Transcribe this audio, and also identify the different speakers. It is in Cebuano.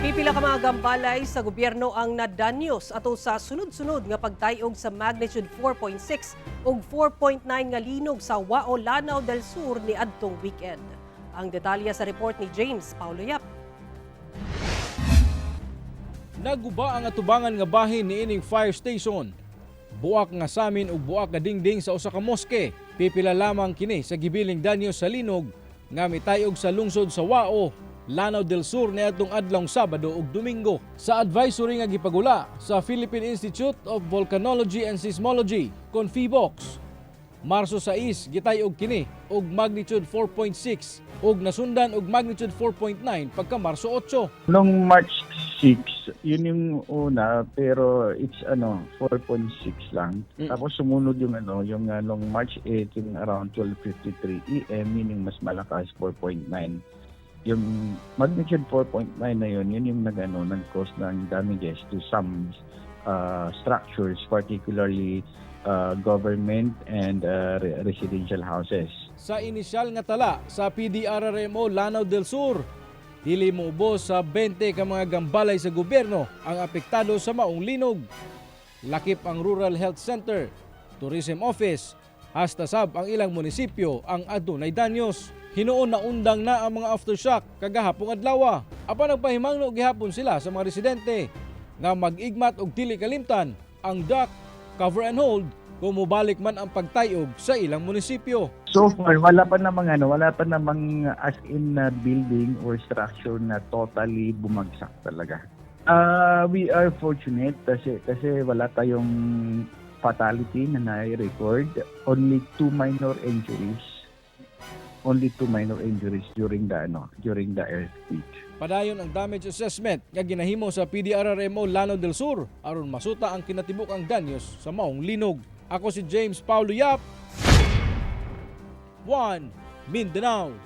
Speaker 1: Pipila ka mga gambalay sa gobyerno ang nadanyos ato sa sunod-sunod nga pagtayog sa magnitude 4.6 ug 4.9 nga linog sa Wao, Lanao del Sur niadtong weekend. Ang detalye sa report ni James Paulo Yap.
Speaker 2: Naguba ang atubangan nga bahin niining fire station. Buak nga samin ug buak nga dingding sa usa ka moske. Pipila lamang kini sa gibiling danyo sa linog nga mitayog sa lungsod sa Wao, Lanao del Sur niadtong adlawng Sabado ug Domingo. Sa advisory nga gipagula sa Philippine Institute of Volcanology and Seismology, CONFIVOX, Marso 6 gitayog kini og magnitude 4.6 ug nasundan og magnitude 4.9 pagka Marso 8.
Speaker 3: Nung March 6, yun yung una, pero it's ano, 4.6 lang. Tapos sumunod yung ano, yung nung March 8, yung around 12:53 AM, meaning mas malakas, 4.9. Yung magnitude 4.9 na yun, yun yung nag, ano, nag-cause ng damages to some structures, particularly government and residential houses.
Speaker 2: Sa inisyal nga tala sa PDRRMO Lanao del Sur, dili moubos sa 20 ka mga gambalay sa gobyerno ang apektado sa maong linog. Lakip ang Rural Health Center, Tourism Office, hasta sab ang ilang munisipyo ang adunay danyos. Hinuon na undang na ang mga aftershock kagahapong adlaw. Apan nagpahimangno gihapon sila sa mga residente nga mag-igmat og dili kalimtan ang duck, cover and hold kung mobalik man ang pagtayog sa ilang munisipyo.
Speaker 3: So far, wala pa namang ano, wala pa namang as in na building or structure na totally bumagsak talaga. We are fortunate kasi wala tayong fatality na na-record. Only two minor injuries. Only two minor injuries during the ano, during the earthquake.
Speaker 2: Padayon ang damage assessment nga ginahimo sa PDRRMO Lanao del Sur aron masuta ang kinatibuk-ang danyos sa maong linog. Ako si James Paulo Yap. 1 Mindanao.